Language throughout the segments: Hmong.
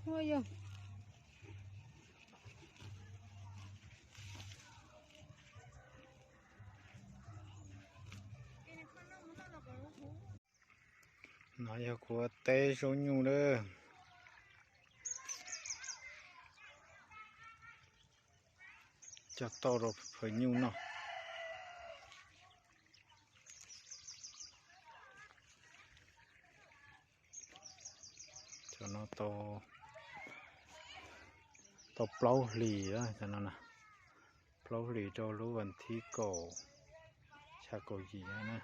Yog, no yog kuv teb zaub nyuj lawm. Cog tauj rau phaw nyuj noj. Cov no tau, tau plaub hlis, cov no na, plaub hlis rau lub vas thib kaum, xya kaum yim na.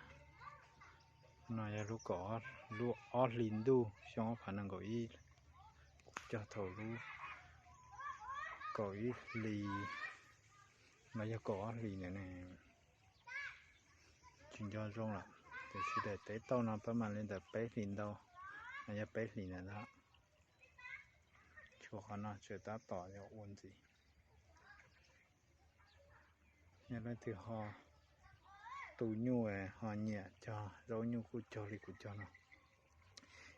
No yog lub kaum, lub ob hlis ntuj xyoo ob phav nees nkaum ib, kuv cog thaum lub kaum ib hlis, no yog kaum ob hlis ntawd ne. Tsis nco zoo lawm, tiam sis daim teb tauj no pab mas li ntawm peb hlis ntau, no yog peb hlis ntawd ntag. Tshuav qhov no tseem tab tom yuav ua ntxiv. Yog leej twg ho tu nyuj ho nyiam cog zaub nyuj kuj cog li kuv cog no.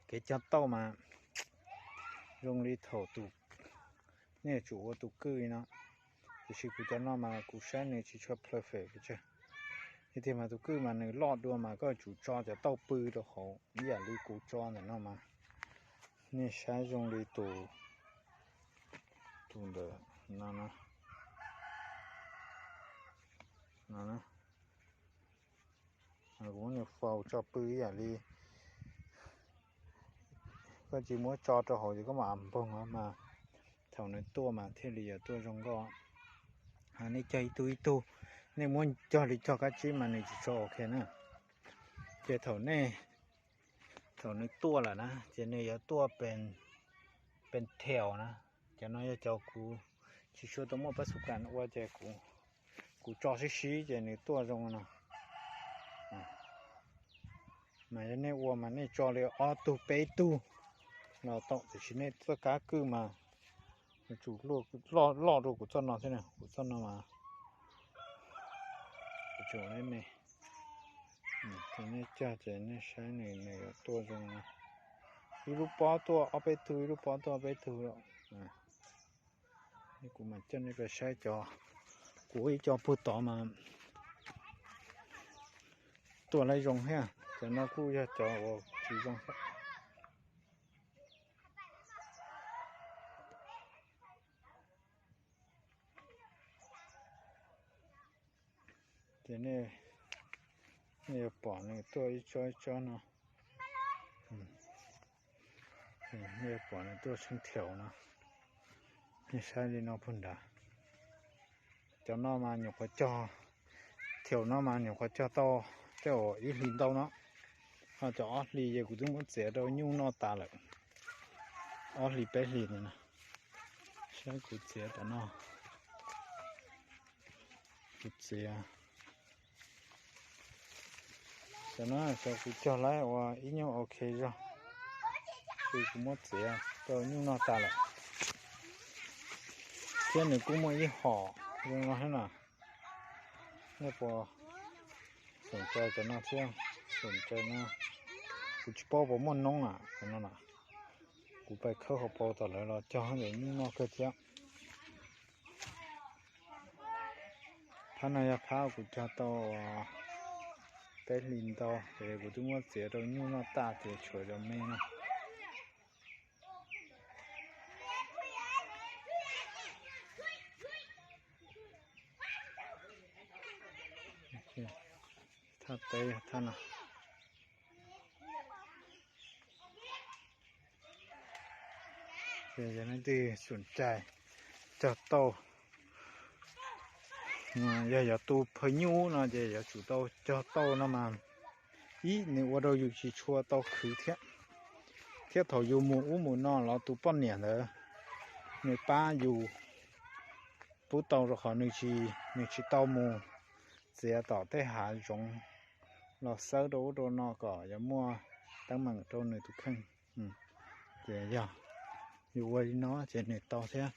Kev cog tauj mas zoo li thaum tus, nej yuav tsum ua tus kwj li no, tiam sis kuv cov no mas kuv saib nws tsis tshua perfect pes tsawg. Yog tiag mas tus kwj mas nws loj dua mas koj yuav tsum tso cov tauj pw rau hauv ib yam li kuv tso ntawm no mas. Nej saib zoo li tus, tus ntawm no na, no na, kuv muab nws faus tso pw ib yam li koj tsis muab tso rau hauv ces koj mam npoog mas thaum nws tuaj mas thiaj li yuav tuaj zoo nkauj. Nej cog ib tug ib tug, nej muab cog li cog kab tsib mas nws tsis tshua ok na. Ces thaum nej, thaum nws tuaj lawm na ces nws yuav tuaj pes thel na. Cov no yog cov kuv tsis tshua tau muaj pab xub kas ua ces kuv tso sib sib ces nws tuaj zoo no. Mas yog nej ua mas nej tso li ob tug peb tug los tau, tiam sis nej txoj kab kwj mas yuav tsum loj rau kuv txoj no thiab na, kuv txoj no mas kuv tseem me me. Ces nej cog ces nej saib nws, nws yuav tuaj zoo no. Ib lub pob tuaj ob peb tug, ib lub pob tuaj ob peb tug lawm. Kuv mam coj nej pais saib cov, kuv ib co puag tod mas tuaj laib zoo thiab, cov no kuj yog cov uas tsis zoo thiab. Ces nej yuav pom nws tuaj ib tsob ib tsob no. Nej yuav pom nws tuaj tsheej thiaum no. Nej saib li no puag nrad. Cov no mas nyuam qhuav cog, thiaum no mas nyuam qhuav cog tau tej uas ib hlis ntau no. Ho cov ob hlis ces kuv twb muab txiav rau nyuj noj tas lawm. Ob hlis peb hlis no. Saib kuv txiav tom no. Kuv txiav, cov no cov kuv cog laib ua ib nyuag ok zog, ces kuv muab txiav rau nyuj noj tas lawm. Thiab nws kuj muaj ib hom zoo no thiab na. Nej puas xom cai cov no thiab? Xom cai no, kuv tsis paub puas muaj noob a, cov no na. Kuv pais khawb hauv paus tom lawv los cog ntawm nyuj noj kawg thiab. Phab no yog phab kuv cog tau peb hlis ntau ces kuv twb muab txiav rau nyuj noj tas ces tshuav cov me no. Thaj teb yog thaj no. Ces yog leej twg xom cai cog tauj, yog yuav tu phawj nyuj no ces yuav tsum tau cog tauj no mas ib, nws ua rau yus tsis tshua tau khwv thiab, thiab thaum yus mus ub mus no los tus poj niam ntawd nws pab yus pub tau rau qhov nws tsis, nws tsis tau mus txiav tom tej hav zoov los xawb rau ub rau no kom yuav muaj teeb meem rau nws tus kheej. Ces yog yus ua li no ces nws tau thiab.